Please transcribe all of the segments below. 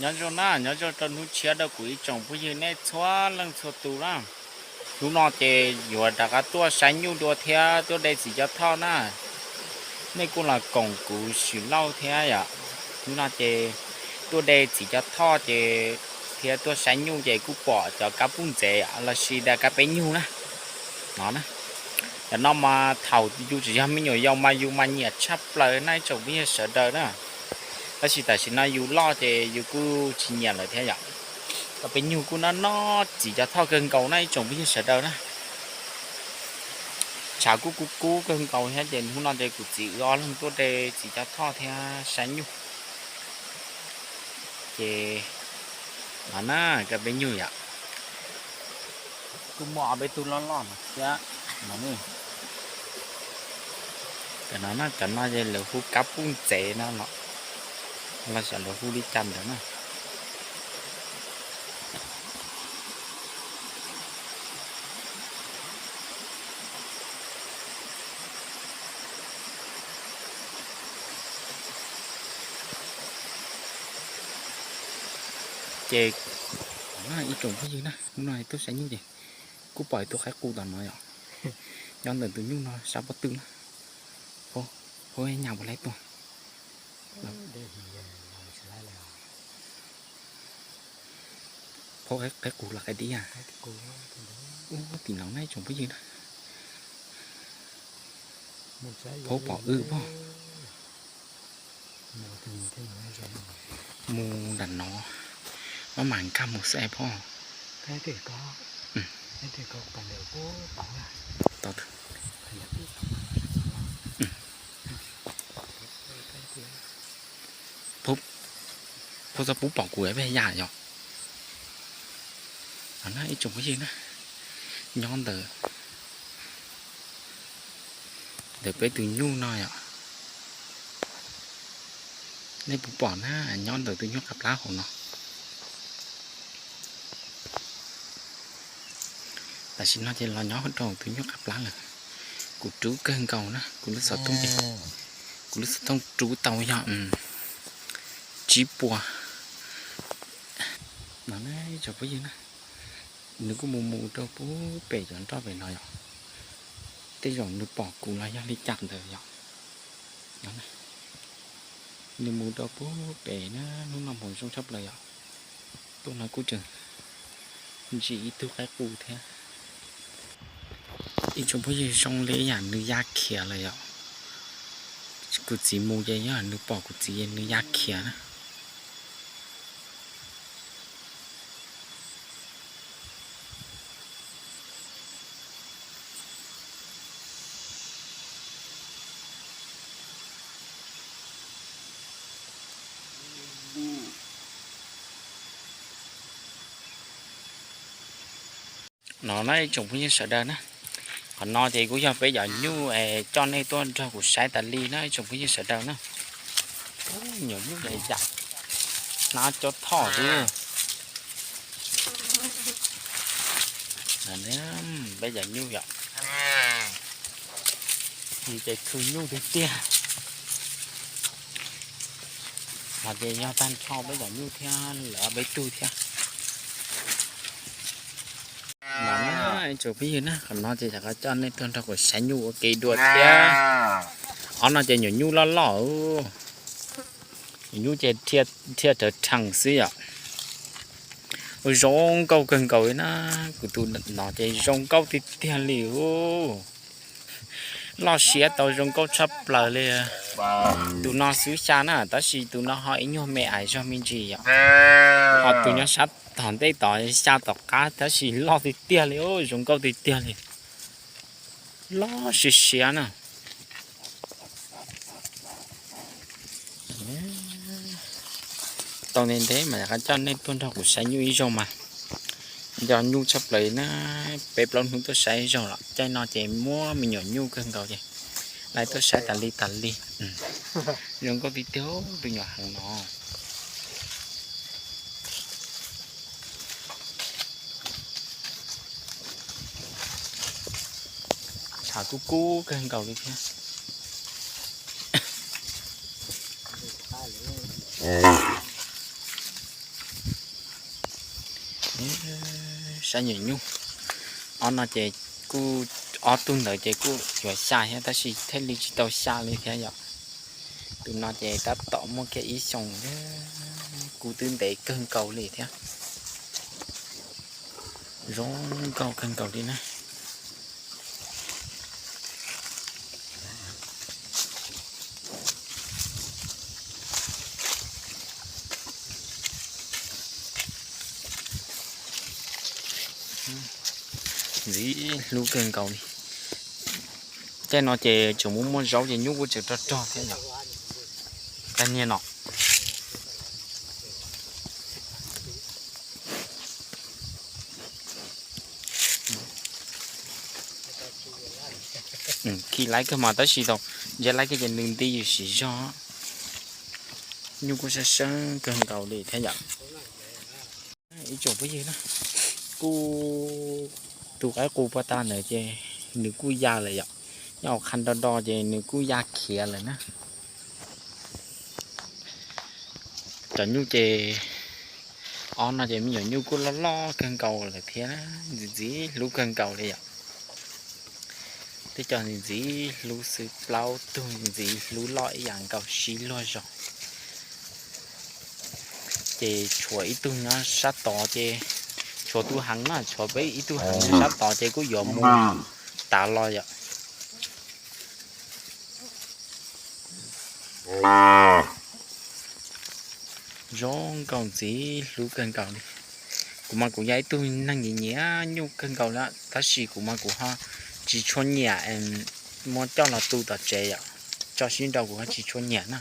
Nyob zoo na, nyob zoo rau hnub tshiab rau kuv ib tsoom phooj ywg nej txhua leej txhua tus na. Hnub no ces yuav rov qab tuaj saib nyuj dua thiab tuaj de txiv cov thoj na. Nej kuj los koom kuv Swm Lauj thiab yom. Hnub no ces tuaj de txiv cov thoj ces thiab tuaj saib nyuj ces kuj pom cov kab puj ntxev lossis daim kab peb nyug na. No na, cov no mas thaum yus tseem yog me nyuam yaus mas yus mas nyiam tshaj plaws na ib tsoom phooj ywg sawv daws na. Tab sis tam sim no yus loj ces yus kuj tsis nyiam lawm thiab yom. Kab peb nyug kuj noj noj txiv cov thoj kawg nkaus na ib tsoom phooj ywg sawv daws na. Tshav kuj kub kub kawg nkaus thiab ces hnub no ces kuv txiv wb ob leeg tuaj de txiv cov thoj thiab saib nyuj. Ces no na, kab peb nyug yom. Kuj muaj ob peb tug loj loj no thiab no. Cov no na, cov no ces lawv hu kab puj ntxev no los, los xyov lawv hu li cas ntawd na. Ces ib tsoom phooj ywg na, hnub no tuaj saib nyuj ces kuj pom ib tug qaib qus tom no yom. Nyob ntawm tus nyuj no sab pob tw na. Phauj, nyas puas laib tuaj? Phauj, qaib qus los qaib dib a? Ub, tim no na ib tsoom phooj ywg na. Phauj pom wb pob. Mus nram no, maj mam nkag mus xwb es phauj. Phauj txhob pub pom kuv peb yam yom. No na ib tsoom phooj ywg na, nyob ntawm ntawm peb tus nyuj no yom. Nej puas pom na, nyob ntawm tus nyuj qab plab hauv no. Tam sim no ces los nyob rau tus nyuj qab plab lawm. Kuv rub kawg nkaus na, kuv lub xov tooj ces, kuv lub xov tooj rub tau yog tsib puas. No na ib tsoom phooj ywg na, nws kuj mus mus rau pub pem cov nroj pem no yom. Tej zaum nws pom kuv los yog li cas ntawd yom. Nws mus rau pub pem na, hnub no hmoov zoo tshaj plaws yom. Tuaj no kuj tseem ntsim ib tug qaib qus thiab. Ib tsoom phooj ywg, zoo li yam nws ya khiav lawm yom. Kuv txiv mus ces yog nws pom kuv txiv nws ya khiav na. No na ib tsoom phooj ywg sawv daws na, qhov no ces kuj yog peb cov nyuj es coj nej tuaj nrog kuv saib tas li na ib tsoom phooj ywg sawv daws na. Nyuam nyuj yam yam, hnab cob thoj xwb. Peb cov nyuj yom, ces khwv nyuj tiag tiag. Los ces yog tag nrho peb cov nyuj thiab lawv ob peb tug thiab. No na ib tsoom phooj ywg na, qhov no ces rov qab coj nej tuaj nrog kuv saib nyuj ua ke dua thiab. Qhov no ces nyuam nyuj loj loj, nyuam nyuj ces dhia rawv rhees xwb yom. Ua zoo nkauj kawg nkaus li na, kuv tus no ces zoo nkauj tiag tiag li. Loj siab tau zoo nkauj tshaj plaws li. Tus no xwb xya na, tab sis tus no ho ib nyuag me ais zog me ntsis yom. Ho tus nyob sab tom ntej tod xya tom qab tab sis loj tiag tiag li, zoo nkauj tiag tiag li. Loj siab siab na. Tau ntev ntev mas rov qab coj nej tuaj nrog kuv saib nyuj ib zaug mas. Nco nyuj tshaj plaws na, peb plaub hnub tuaj saib ib zaug lawm, caij no ces muaj me nyuam nyuj kawg nkaus ces lawv tuaj saib tas li tas li. Zoo nkauj tiag tiag tus nyuam heev no. Tshav kub kub kawg nkaus li thiab. Sab nyuam nyuj. Ob no ces kuj, ob tug ntawd ces kuj yuav xya thiab tab sis thiaj li tsis tau xya li thiab yom. Tus no ces tab tom muaj kiag ib xyoos, kub twb ntev kawg nkaus li thiab. Zoo nkauj kawg nkaus li na. Ntxim hlub kawg nkaus li. Tej no ces tseem muaj muaj zaub ces nyuj kuj tseem rog rog thiab yom. Kab niag no. Khi laib kawg mas tab sis tau, ntshe laib kawg ces nws nti yus siv zog. Nyuj kuj sab seeb kawg nkaus li thiab yom. Ib tsoom phooj ywg na, kuj tus qaib qus pov tas ntawd ces nws kuj ya lawm yom. Nyob hauv qhov do do ces nws kuj ya khiav lawm na. Cov nyuj ces ob no ces me nyuam nyuj kuj loj loj kawg nkaus lawm thiab, ntxim ntxim hlub kawg nkaus li yom. Tej cov ntxim ntxim hlub xwb, plaub tug ntxim hlub loj ib yam nkaus sib luag zog. Ces tshuav ib tug nyob sab tod ces, tshuav tus heev na, tshuav peb ib tug heev nyob sab tod ces kuj yuav mus tav los yom. Zoo nkauj ntxim hlub kawg nkaus li. Kuv mas kuv yog ib tug neeg nyiam nyiam nyuj kawg nkaus li tab sis kuv mas kuv ho tsis tshua nyiam muab coj los tu tom tsev yom, tso sib nraus kuv ho tsis tshua nyiam na.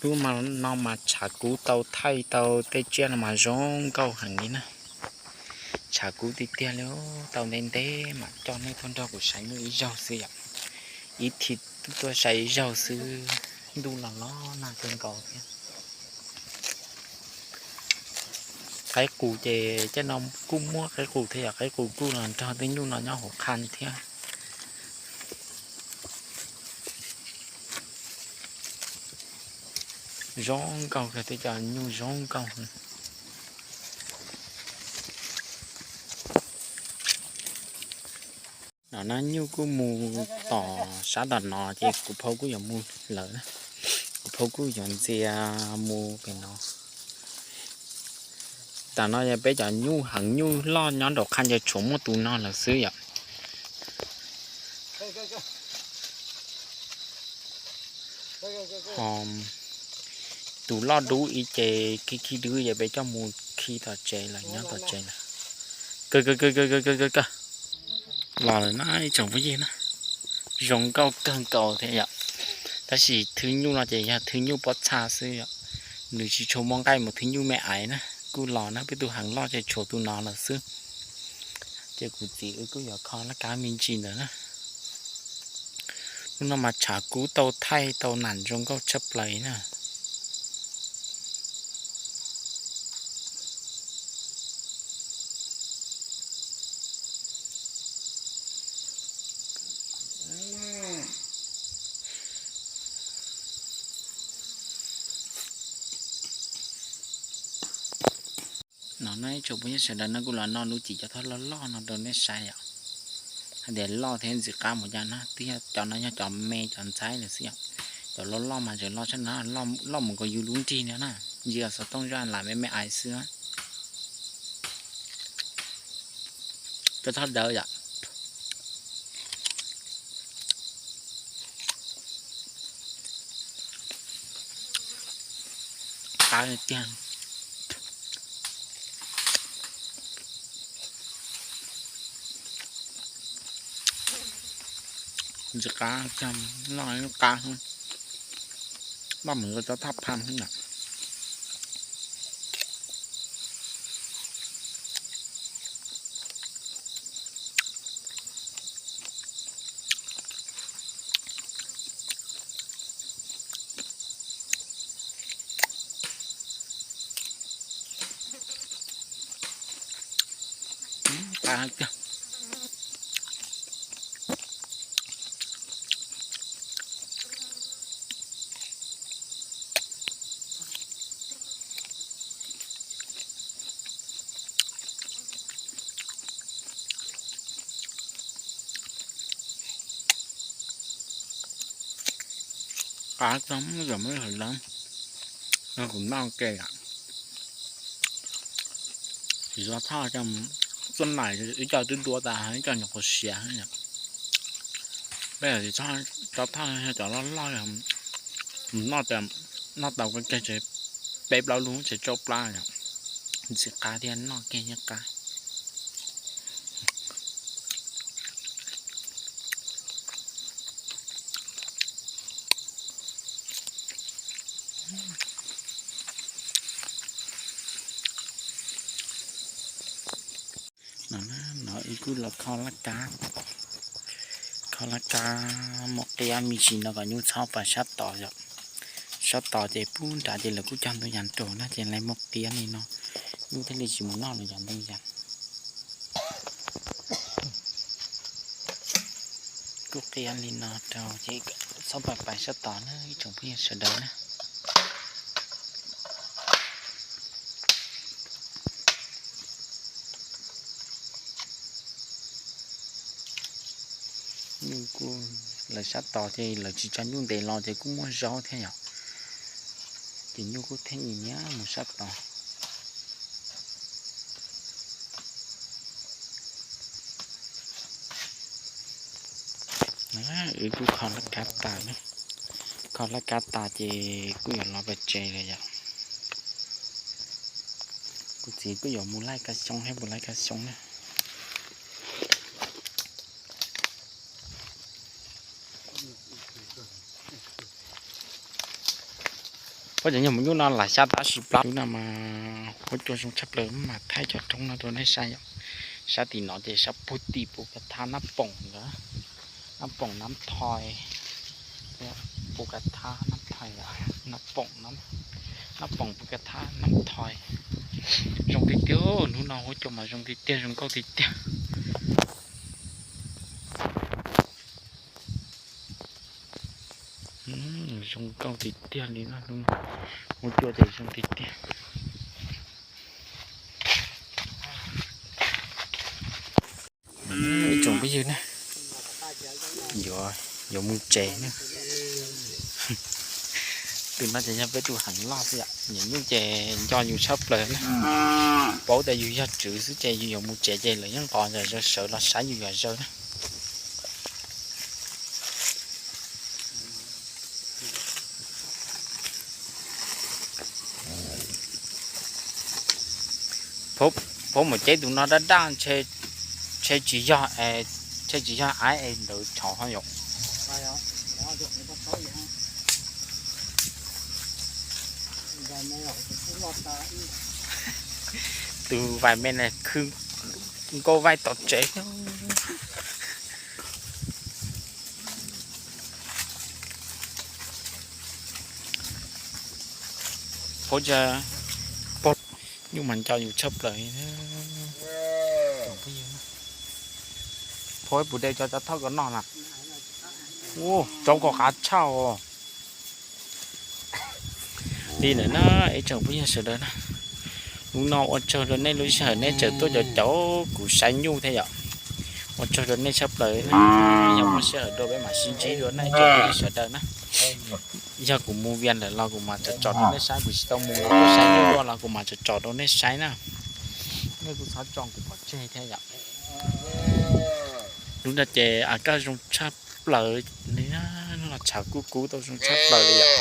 Lub no mas tshav kub tau thaij tau tej tsiaj no mas zoo nkauj heev li na. Tshav kub tiag tiag li, tau ntev ntev mam coj nej tuaj nrog kuv saib nyuj ib zaug xwb yom. Ib thim tuaj saib ib zaug xwb, ntuj los los nag kawg nkaus thiab. Qaib qus ces tej no kuj muaj qaib qus thiab yom, qaib qus kuj los nrog tej nyuj no nyob hauv qhaj thiab. Zoo nkauj kawg, tej cov nyuj zoo nkauj. No na nyuj kuj mus tom sab tom no ces kuv phauj kuj yuav mus lawm na. Kuv phauj kuj yuav ntxias mus pem no. Tam no yog peb cov nyuj heev nyuj loj nyob nraum qhaj ces tshuav muaj tus no lawm xwb yom. Ho tus loj dub ib ces khi khi dub ces peb coj mus khi tom tsev lawm, nyob tom tsev lawm. Kawg kawg kawg kawg kawg kawg kawg. Los lawm na ib tsoom phooj ywg na. Zoo nkauj kawg nkaus thiab yom. Tab sis thwj nyuj no ces yog thwj nyuj pob txha xwb yom. Nws tsis tshua muaj nqaij mus thwj nyuj me aiv na. Kuj los na, peb tus heev loj ces tshuav tus no lawm xwb. Ces kuv txiv wb kuj yuav kho laj kab me ntsis ntawd na. Hnub no mas tshav kub tau thaij tau nam zoo nkauj tshaj plaws na. No na ib tsoom phooj ywg sawv daws, no kuv los noj lub cim cov thoj loj loj no rau nej saib yom. Hais tias loj thiab ntxim qab mus cas na, twb yog cov no yog cov me cov ntxaib lawm xwb yom. Cov loj loj mas tseem loj tshaj no, loj mus nkaus yus lub nrig no na. Ntsia xov tooj zoj lam me me aiv xwb. Cov thoj dawb yom. Qab tiag. Ntxim qab tiag, loj qab, noj mus rau cov thaj pham xwb na. Qab tiag. Qab tau muab cov me hawm leev no kuv noj ke yom. Tsis tau thauj cov txuj nais, ib co twb dua tas, ib co nyuam qhuav siav. Peb tsis tau thauj cov loj loj, noj, noj tau kawg kiag ces peb plaub lub ces tsau plab yom. Ntxim qab thiab, noj kiag yeej qab. No, no ib kuj los kho laj kab, kho laj kab muab qiab me ntsis no kom nyuj txhob pais sab tod yom. Sab tod ces pub nrad ces lawv kuj cog ntoo yas nraum na ces lawv muab qiab li no, nyuj thiaj li tsis mus noj lawv cov ntoo yas. Kuj qiab li no rau ces txhob pais pais sab tod na ib tsoom phooj ywg sawv daws na. Nyuj kuj, lawv sab tod ces lawv tsis tso nyuj ntev los ces kuj muaj zaub thiab yom. Ces nyuj kuj thiaj li niaj mus sab tod. Wb kuj kho laj kab tas, kho laj kab tas ces kuj yuav los pem tsev lawm yom. Kuv txiv kuj yuav mus laij kab xyoob thiab, mus laij kab xyoob na. Puab cov nyuj mus nyuj no lam xya tab sis plab no mas huab cua zoo tshaj plaws mas thaij cov roob no rau nej saib yom. Sab tim no ces sab puag tim Pus Kas Thab Nab Poom ntawd, Nab Poom Nab Thoi, Pus Kas Thab Nab Thoi, Nab Poom, Nab Poom Pus Kas Thab Nab Thoi. Zoo tiag tiag, hnub no huab cua mas zoo tiag tiag, zoo nkauj tiag tiag. Zoo nkauj tiag tiag li no, huab cua ces zoo tiag tiag. Ib tsoom phooj ywg na, yuav mus tsev na. Tus no ces yog peb tus heev loj xwb yom, nyiam nyuj ces nco yus tshaj plaws na. Paub tias yus yog tswv xwb ces yus yuav mus tsev ces lawv yeej nqos yam zaws sawv los saib yus yam zaws na. Phob mus ceb tus no daj daj, ntshe tsis yog, ntshe tsis yog aib es ntawd tshauv ho yom. Tus vais me na khwv nkauj vaij tom tsev. Phob, nyuj mas nco yus tshaj plaws. Phob, puas de cov cov thauj kom noj na? Ua rau kom qab tshaj os. Li ntawd na ib tsoom phooj ywg sawv daws na, hnub no ua tsaug rau nej lub sij hawm nej tseem tuaj caum caum kuv saib nyuj thiab yom. Ua tsaug rau nej tshaj plaws na, yog muaj sij hawm dua peb mam sib ntsib dua na ib tsoom phooj ywg sawv daws na. Yog kuv mus Vias lawm los kuv mam tsom tsom rau nej saib, kuv tsis tau mus los tuaj saib nyuj dua los kuv mam tsom tsom rau nej saib na. Nej kuj txhob tso kuv pov tseg thiab yom. Lub no ces a kaj zoo tshaj plaws li, los tshav kub kub tau zoo tshaj plaws li yom.